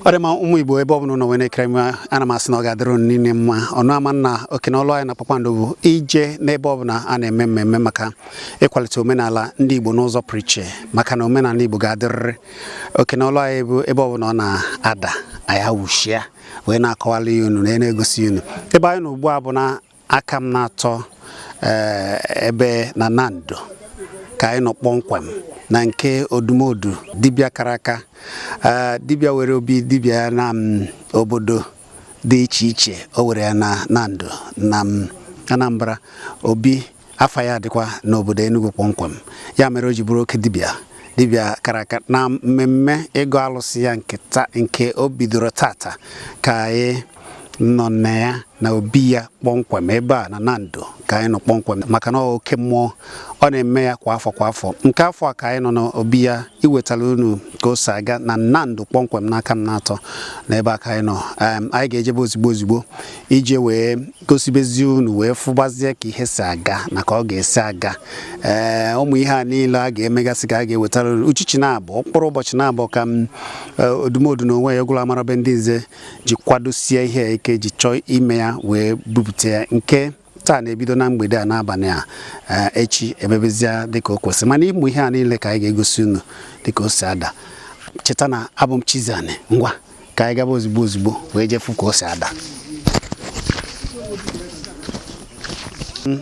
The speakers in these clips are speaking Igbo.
Ọ dị mma, ụmụ Igbo, ebe ọ bụla unu wee na-ekiri m, ana m asị na ọ ga-adịrị unu niile mma. Ọnụ ama na oke na ọlụ anyị na Kpakpando bụ ije n'ebe ọ bụla a na-eme mmemme maka ịkwalite omenala ndị Igbo n'ụzọ pụrụ iche, maka na omenala Igbo ga-adịrịrị. Oke na ọlụ anyị bụ ebe ọ bụla ọ na-ada, anyị awụchia wee na-akọwala ya unu na na-egosi unu. Ebe anyị nọ ugbu a bụ na aka m na-atọ, ebe na Nando ka anyị nọ kpọmkwem, na nke Odumodu, dibịa kara aka, dibịa were obi dibịa ya na obodo dị iche iche. O were ya na Nando na Anambra, obi afa ya dịkwa n'obodo Enugu kpọmkwem. Ya mere o ji bụrụ oke dibịa, dibịa kara aka. Na mmemme ịgọ alụsị ya nke nke o bidoro tata ka anyị nọ na ya, na obi ya kpọmkwem, ebe a na Nando ka anyị nọ kpọmkwem, maka na ọ oke mmụọ, ọ na-eme ya kwa afọ kwa afọ. Nke afọ a ka anyị nọ n'obi ya iwetara unu ka o si aga na Nando kpọmkwem, n'aka m na-atọ na ebe a ka anyị nọ. Anyị ga-ejebe ozigbo ozigbo ije wee gosibezie unu, wee fụgbazie ka ihe si aga na ka ọ ga-esi aga. Ee, ụmụ ihe a niile a ga-emegasị ka a ga-ewetara unu uchichi na-abụ mkpụrụ ụbọchị na-abụ ka m Odumodu na onwe ya, Ogolo Amara be ndị Nze, ji kwadosie ihe ike, ji chọọ ime ya wee bupụta ya. Nke taa na-ebido na mgbede a, n'abalị a, echi emebezie dịka o kwesịrị. Mana ịmụ ihe a niile ka anyị ga-egosi unu dịka o si ada. Cheta na abụ m Chizzy. Ngwa, ka anyị gaba ozigbo ozigbo wee jefu ka o si ada.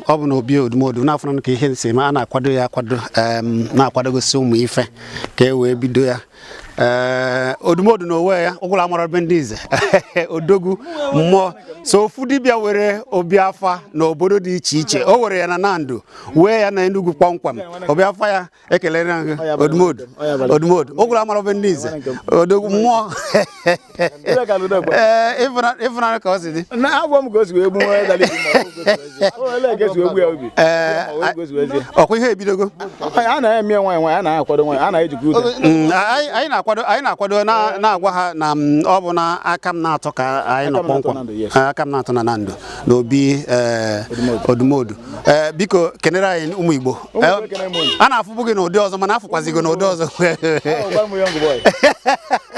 Ọ bụ na obi Odumodu na-afụna ka ihe si eme. A na-akwado ya akwado, na-akwadogosi ụmụ ife ka e wee bido ya. Ee, Odumodu na onwe ya, ụgwụrụ amara be ndị Nze, odogwu mmụọ, so ofu dibịa were obi afa n'obodo dị iche iche. O were ya na Nando, wee ya na Enugu kpọmkwem. Obi afa ya, ekelere gị, Odumodu. Odumodu, ụgwụrụ amara be ndị Nze, odogwu mmụọ. Ee, ịfụnanya ka ọ si dị. Agwa m ka o si wee gbuo onye dara ibu ma ọ bụ ka o si wee zie. Olee ka esi wee gbu ya obi? Ee. Ma ọ bụ ka o si wee zie. Ọkwa ihe ebidogo. A na-eme ya nwayọ nwayọ, a na-akwado nwayọ, a na-ejikwa ute. Anyị na-akwado na-agwa ha na ọ bụ na aka m na-atọ ka anyị nọ Aka m na-atọ kpọmkwem. na Nando, yes. Aka m na-atọ na Nando na obi Odumodu. Ee, biko kenere anyị ụmụ Igbo. Ụmụ Igbo, ekene m unu. A na-afụbụ gị n'ụdị ọzọ, mana afụkwazi gị n'ụdị ọzọ. Ahụkwa m young boy.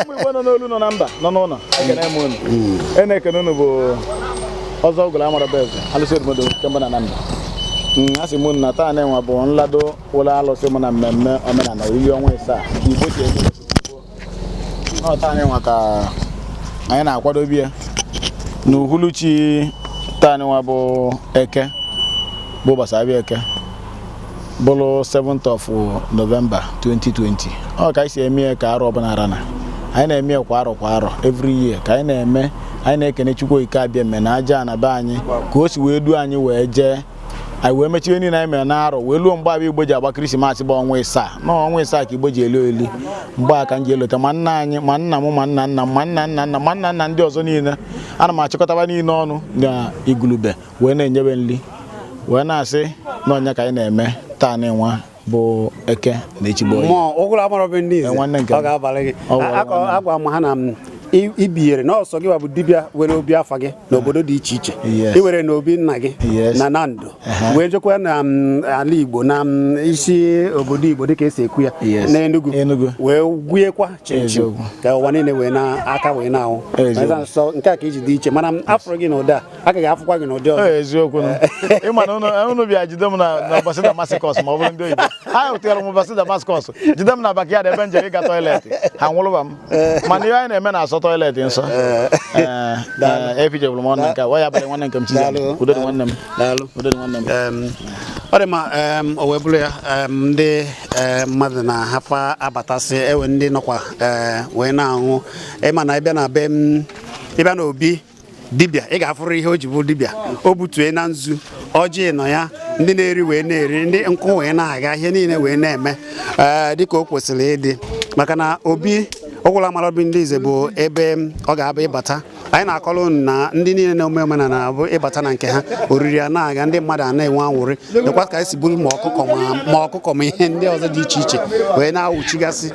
Ụmụ Igbo nọ n'olu, nọ na mba, nọ n'ụlọ, ekene m unu. E na-ekene unu bụ ọzọ ụgụrụ amara bụ eze alụsị Odumodu nke mbụ na Nando. A sị m unu na taa na-enwe bụ nlado ụlọ alụsị m na mmemme omenala oriri ọnwa ịsaa ka Igbo si eme ụbọchị gboo. Ọ taa na-enwe ka anyị na-akwadobe ya n'uhuluchi taa nwa bụ Eke, bụ ụbọchị abịa Eke, bụrụ 7th of November 2020. Ọ ka anyị si eme ya ka arọ ọbụla ara na anyị na-eme ya kwa arọ kwa arọ, every year ka anyị na-eme. Anyị na-ekene Chukwu Okike abịa mme na aja na be anyị ka o si wee duo anyị wee jee, anyị wee mechie niile anyị mere n'arọ, wee luo mgbe abịa Igbo ji agba Krismas, bụ ọnwa ịsaa. Na ọnwa ịsaa ka Igbo ji eli oli. Mgbe a ka m ji elote ma nna anyị, ma nna m, ma nna nna m, ma nna nna nna m, ma nna nna ndị ọzọ niile. Ana m achịkọtaba niile ọnụ na igulube wee na-enyebe nri, wee na-asị na ọnya ka anyị na-eme taa na-enwe bụ Eke na echigbo oyi. Mmụọ ụgwụrụ amara be ndị Nze. Nwanne nke m. Ọ ga-abalị gị. Ọ gwara nwanne m. Agwa m ha na m ibinyere na ọsọ gị bụ dibịa were obi afa gị n'obodo dị iche iche. Yes. I were n'obi nna gị Yes. na Nando, wee jekwa na ala Igbo, na isi obodo Igbo dịka esi ekwu ya, n'Enugu, Enugu. wee gwuekwa chinchin ka ụwa niile wee na-aka wee na-ahụ. Eziokwu. Nsọ nke a ka iji dị iche, mana m afụrụ gị n'ụdị a, agaghị afụkwa gị n'ụdị ọzọ. Ee, eziokwu nụ. Ịma na unu bịa jide m na ụbọchị Damascus, ma ọ bụrụ ndị oyibo ha tere m ụbọchị Damascus, jide m na backyard ebe m jere ịga toilet, ha nwụrụba m. Mana ihe anyị na-eme na-asọ toilet nsọ. Ee, efichebụrụ m ọnụ nke a wa ya abalị. Nwanne nke m Chizzy, Daalụ. udo dị nwanne m. Daalụ. Udo dị nwanne m. Ọ dị mma. O wee bụrụ ya, ndị mmadụ na-ahapụ abatasị, ewe ndị nọkwa wee na-aṅụ. Ịma na ịbịa na be m, ịbịa na obi dibịa, ị ga-afụrụ ihe o ji bụ dibịa. O butue na nzu ọjị nọ ya, ndị na-eri wee na-eri, ndị nkwụ wee na-aga, ihe niile wee na-eme ee dịka o kwesịrị ịdị, maka na obi ụgwụla amara obi ndị Nze bụ ebe ọ ga-abụ ịbata. Anyị na-akọrọ unu na ndị niile na-eme omenala bụ ịbata na nke ha, oriri a na-aga, ndị mmadụ a na-enwe anwụrị. Dịkwa ka esi buru ma ọkụkọ ma ọkụkọ ma ihe ndị ọzọ dị iche iche wee na-awụchigasị,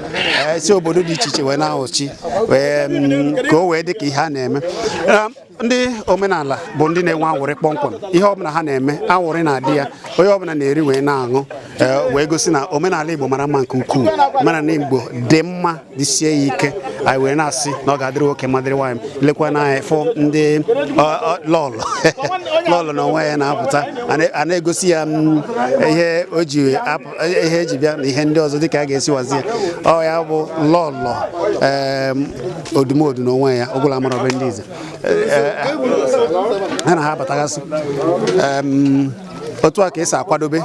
si obodo dị iche iche wee na-awụchi wee ka o wee dị ka ihe a na-eme. Ndị omenala bụ ndị na-enwe anwụrị kpọmkwem. Ihe ọbụla ha na-eme, anwụrị na-adị ya, onye ọbụla na-eri wee na-aṅụ, wee gosi na omenala Igbo mara mma nke ukwuu. Omenala Igbo dị mma, dịsie ya ike. Anyị wee na-asị na ọ ga-adịrị nwoke ma dịrị nwaanyị. Lekwa na anyị fụ ndị lọlọ lọlọ na onwe ya na-apụta, a na-egosi ya ihe o ji ihe eji bịa na ihe ndị ọzọ dịka a ga-esi wazi ya. Ọ ya bụ lọlọ Odumodu na onwe ya, ọgwụla amara be ndị Ize ha na ha abatagasị. Otu a ka esi akwadobe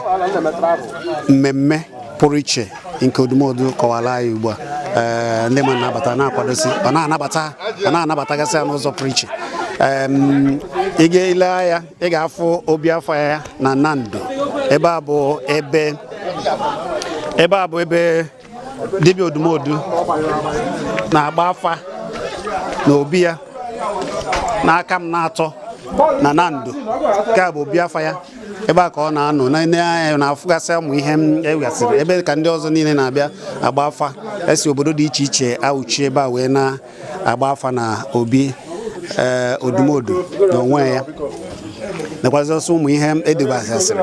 mmemme pụrụ iche nke Odumodu kọwara anyị ugbu a. Ee, ndị mmadụ na-abata na-akwadosi, ọ na-anabata, ọ na-anabatagasị ya n'ụzọ pụrụ iche. Ị ga-ele anya, ị ga-afụ obi afọ ya na Nando. Ebe a bụ ebe, ebe a bụ ebe dibịa Odumodu na-agba afa na obi ya n'aka m na-atọ na Nando. Nke a bụ obi afa ya, ebe a ka ọ na-anọ na anya na-afụgasị ụmụ ihe m ewegasịrị, ebe ka ndị ọzọ niile na-abịa agba afa, esi obodo dị iche iche awụchi ebe a wee na-agba afa na obi ee Odumodu n'onwe ya. Nakwazi ọsọ ụmụ ihe edebasasịrị,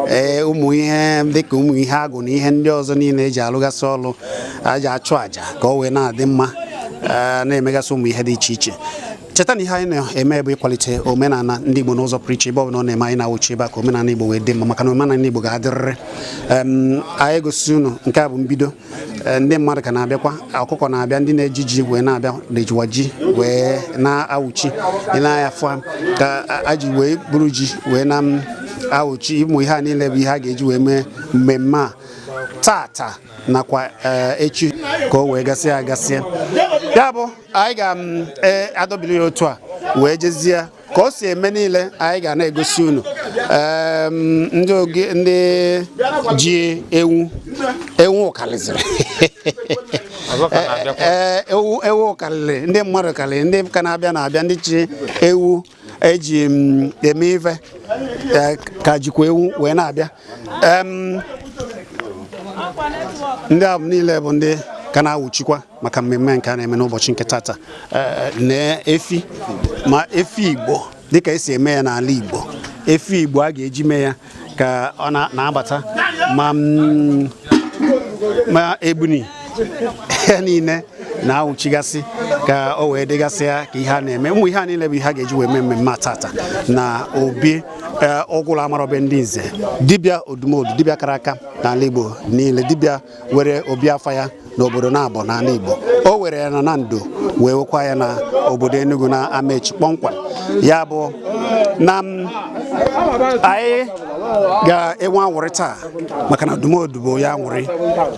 ee, ụmụ ihe dịka ụmụ ihe agụ na ihe ndị ọzọ niile eji alụgasị ọlụ, aja achụ àjà ka ọ wee na-adị mma, ee, na-emegasị ụmụ ihe dị iche iche. Cheta na ihe anyị na-eme bụ ịkwalite omenala ndị Igbo n'ụzọ pụrụ iche. Ebe ọ bụla ọ na-eme, anyị na-awụchi ebe a ka omenala Igbo wee dị mma, maka na omenala Igbo ga-adịrịrị. Anyị gosi unu nke a bụ mbido. Ndị mmadụ ka na-abịakwa, ọkụkọ na-abịa, ndị na-eji ji wee na-abịa, na-ejiwa ji wee na-awụchi. Ile anya fụ ka a ji wee buru ji wee na-awụchi. Ụmụ ihe a niile bụ ihe a ga-eji wee mee mmemme a tata nakwa echi, ka o wee gasịa agasịa. Ya bụ, anyị ga-adọbiri ya otu a wee jezie ka o si eme niile. Anyị ga na-egosi unu ndị oge ndị ji ewu, ewu karịzịrị. Ee, ewu, ewu karịrị, ndị mmadụ karịrị, ndị ka na-abịa na-abịa, ndị chi ewu eji eme ife ka jikwa ewu wee na-abịa. Ndị ahụ niile bụ ndị ka na-awụchikwa maka mmemme nke a na-eme n'ụbọchị nke tata. Na efi, ma efi Igbo dịka esi eme ya n'ala Igbo, efi Igbo a ga-eji mee ya ka ọ na-abata, ma egbuni ya niile na-awụchigasị ka o wee dịgasị ya ka ihe a na-eme. Ụmụ ihe a niile bụ ihe a ga-eji wee mee mmemme a tata na obi ọgwụlụ amarọbe ndị Nze, dibịa Odumodu, dibịa kara aka n'ala Igbo niile, dibịa were obi afa ya n'obodo na-abụ n'ala Igbo. O were ya na Nando, wee wekwa ya na obodo Enugu na Amechi kpọmkwem. Ya bụ na anyị ga-enwe anwụrị taa, maka na Odumodu bụ onye anwụrị.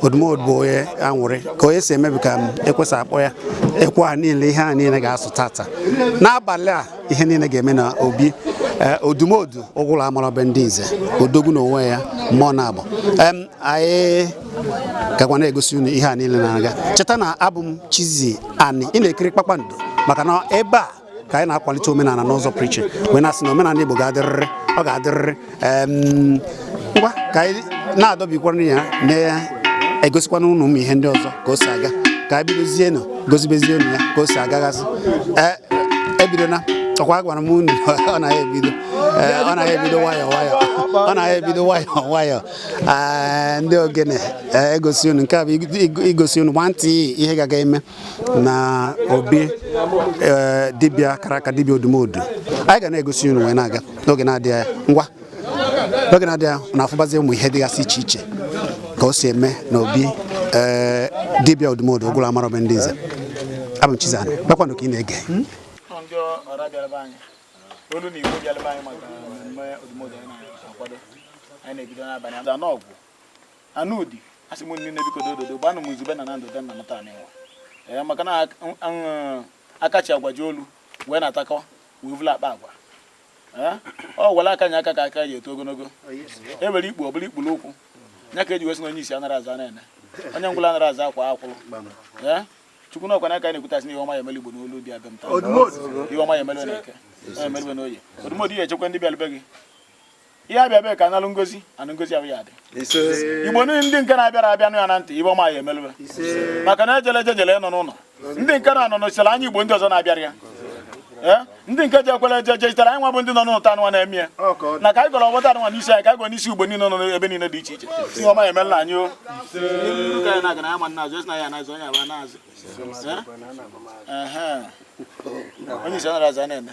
Odumodu bụ onye anwụrị. Ka onye si emebi ka m ekwesị akpọ ya ekwe a niile, ihe a niile ga-asụ tata n'abalị a, ihe niile ga-eme na obi Odumodu, ụgwụlụ amarọbe ndị Nze, odogwu n'onwe ya, mmụọ na-abụ. Anyị gakwa na-egosi unu ihe a niile na-aga. Cheta na abụ m Chizzy Ani, ị na-ekiri Kpakpando, maka na ebe a ka anyị na-akwalite omenala n'ụzọ pụrụ iche, wee na-asị na omenala Igbo ga-adịrịrị, ọ ga-adịrịrị. Ngwa, ka anyị na-adọbikwana ya, na-egosikwana unu ụmụ ihe ndị ọzọ ka o si aga. Ka anyị bidozienụ gosibezienụ ya ka o si agagasị. Ee, ebidona ọkwa, gwara m unu, ọ naghị ebido. Ee, ọ naghị ebido nwayọọ nwayọọ, ọ naghị ebido nwayọọ nwayọọ. Ee, ndị ogene, ee, egosi unu nke a bụ igosi unu nwantị ihe gaga eme na obi, ee, dibịa kara aka, dibịa Odumodu. Anyị ga na-egosi unu wee na-aga n'oge na-adịghị anya. Ngwa, n'oge na-adịghị anya, na-afụbazi ụmụ ihe dịgasị iche iche ka o si eme n'obi, ee, dibịa Odumodu, ogwụrụ amarọbe ndị Nze. Abụ m Chizzy Ani, Kpakpando ka ị na-ege. Ndị ọra bịara be anyị, olu na Igbo bịara be anyị maka mmemme Odumodu anyị na-akwado, anyị na-ebido n'abalị anọ ọgwụ anụ udi. Asị m niile, biko, dododo gbanụ m nzube na ndụ dị nna m taa n'ịnwa, ee, maka na akachi agwaji olu wee na-atakọ wee vụla akpa agwa. Ee, ọ were aka nye aka ka aka ji eto ogologo, e were ikpu ọ bụla ikpuru ụkwụ ya ka eji wee sị na onye isi anara aza na-ene onye ngwụla anara aza akwa akwụrụ. Ee. Chukwu na ọkwa n'aka anyị na-ekwutasị na ihe ọma ya emelu Igbo n'olu bịa be m taa. Ihe ọma ya emelu na eke, ya emelu n'oye. Odumodu ya echekwa ndị bịalụ be gị. Ihe abịa be ka analụ ngozi, anụ ngozi abụ ya adị. Igbo niile ndị nke na-abịara abịa nụ ya na ntị, ihe ọma ya emelụ maka na ejele eje jele nọ n'ụlọ. Ndị nke na-anọ n'osiri anya Igbo ndị ọzọ na-abịara ya. Ee, ndị nke ji ekwele eje eje jitere anyị nwa bụ ndị nọ n'ụlọ anụnwa na-eme ya na ka anyị gọrọ ọgbọta anụnwa n'isi anyị, ka anyị gọrọ n'isi Igbo niile nọ n'ebe niile dị iche iche, si ihe ọma ya emelụ anyị o. Ndị ka anyị na-aga na ya ma nna azụ esi na ya na-azụ onye aba na-azụ. Ehe. Onye isi anara azụ a na-eme.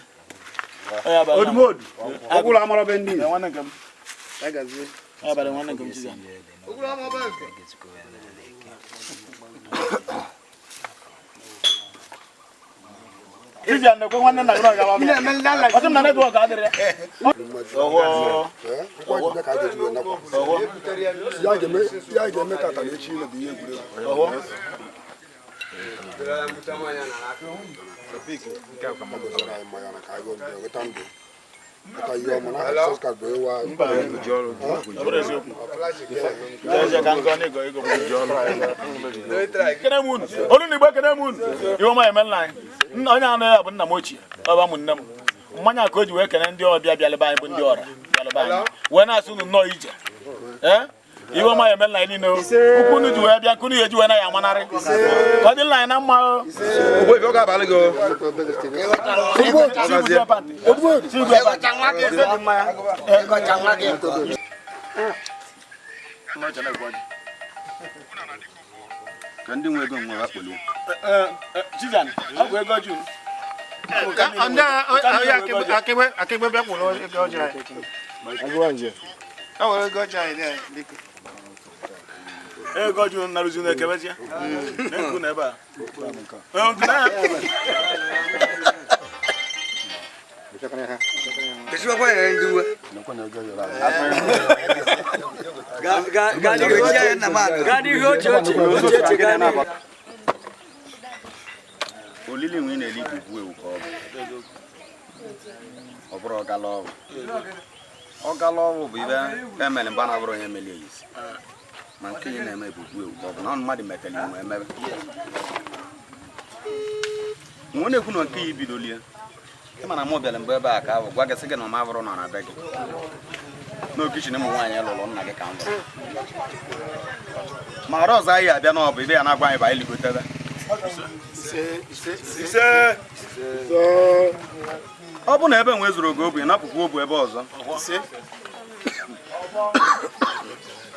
Onye aba na- Odumodu ọgwụrụ amara be ndị Ee, nwanne nke m. Onye abalị nwanne nke m Chizzy. Chizzy na-ekwe nwanne nna gị na ọ ga-agba mbọ. Ọ sị m na network adịrị ya. Ọwọ́. Nkwa ji ka a ga-eji wee nakwa ya ga-eme tata na echi bụ ihe egwuregwu. Ọwọ́. A gọziere anyị mmanya na ka anyị gọzie nweta ndụ, nweta ihe ọma na Jizọs Kraịst bụ ewa. Ọ bụrụ eziokwu. Ezie ka nkọ n'ịgọ ịgọ. Ekene m unu. Olu na Igbo, ekene m unu. Ihe ọma emela anyị. Nna onye anọ ya bụ nna m ochie. Ọ bụ ụmụnne m. Mmanya ka o ji wee kene ndị ọbịa bịalụba anyị bụ ndị ọra bịalụba anyị. Wee na-asị unu nnọọ ije. Ee? Ihe ọma emela anyị niile o. Ụkwụ unu ji wee bịa, nke unu ga-eji wee na ya amanarị. Ka ọ dịla anyị na mma o. Ogbuefi, ọ ga-abalị gị o. Chigbuzie pantị. Chigbuzie pantị. Ka ndị nwe ego nwe akpọli. Chizzy, ọ bụ ego juru. Akegbe bịa kwụrụ ego ọjọọ anyị. O were ego ọjọọ anyị dị biko. Ego juru narụzi unu ekebezie. Na-ekwu na ebe a. Ee, nke na- Nakwa na ego yọrọ anyị. Gaa n'ihu, oche oche oche oche, gaa n'ihu. Olili nwe ị na-eli bụ ugwu ewu ka ọ bụ. Ọ bụrụ ọgala ọrụ. Ọgala ọrụ bụ ibe emere mgbe a na-abụrụ onye emeli eyisi. Ma nke ị na-eme bụ ugwu ewu ka ọ bụ na ọ mmadụ metere inwe emebe. Nwe na-ekwu na nke ya ibidolie. Ị ma na mụ bịara mbụ ebe a ka ahụ gwa gị sị gị na ọma bụrụ nọ na be gị. N'okichin ụmụ nwaanyị lụrụ nna gị ka m lụrụ. Ma ọrụ ọzọ anyị abịa n'ọbụ ibe ya na-agwa anyị bụ anyị ligotebe. Ise. Ọ bụ na ebe nwe zuru oge obu, ị napụkwa obu ebe ọzọ.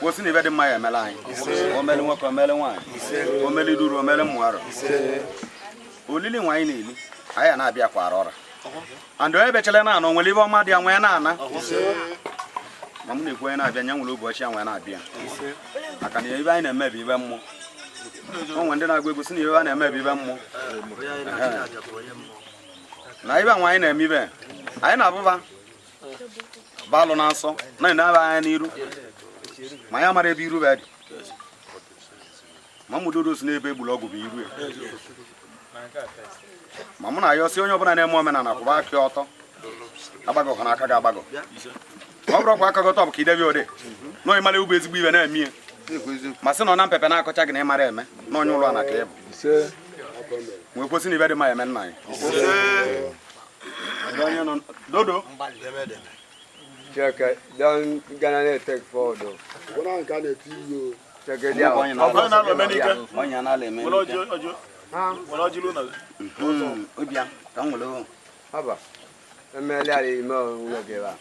Kwụsị na ibe dị mma ya emela anyị. O mele nwoke, o mele nwaanyị, o mele duru, o mele mmụ arọ. Olili nwa anyị na-eli, anyị a na-abịa kwara ọra. And onye bechara na anọ nwere ibe ọma dị ya nwee na-ana. Ma m na-ekwu, onye na-abịa nya nwere ụbọchị ya nwee na-abịa. Maka na ibe anyị na-eme bụ ibe mmụọ. O nwere ndị na-agụ egwu sị na ibe a na-eme bụ ibe mmụọ. Ehe. Na ibe nwa anyị na-eme, ibe anyị na-abụba balụ na nsọ na-enebe anya n'iru, ma ya mara ebe iru bụ dị. Ma mụdodo si n'ebe egburu ọgwụ bụ iru ya. Ma mụ na ya ọsị, onye ọbụla na-eme omenala kwụba aka ya ọtọ, agbagọ na aka gị agbagọ. Ma ọ bụrụ kwa aka gị ọtọ bụ ka idebe ode na onye mara ewu bụ ezigbo ibe na-eme ihe, ma sị na ọ na mpepe na-akọcha gị na ịmara eme na onye ụlọ ana ka ị bụ nwee kwesị na ibe dị mma ya eme nna anyị. Onye nọ dodo. Cheke, don gana take forward. Ụfọdụ ahụ nke a na-eti iyi o. Cheke dia. Onye Onye na-alụ eme n'ike. Onye na-alụ eme Were n'ike. ọjị ọjị. Were ọjị ruo na gị. Obi ya ka m nwere o. Haba. Emeli ali mo nwe ke ba.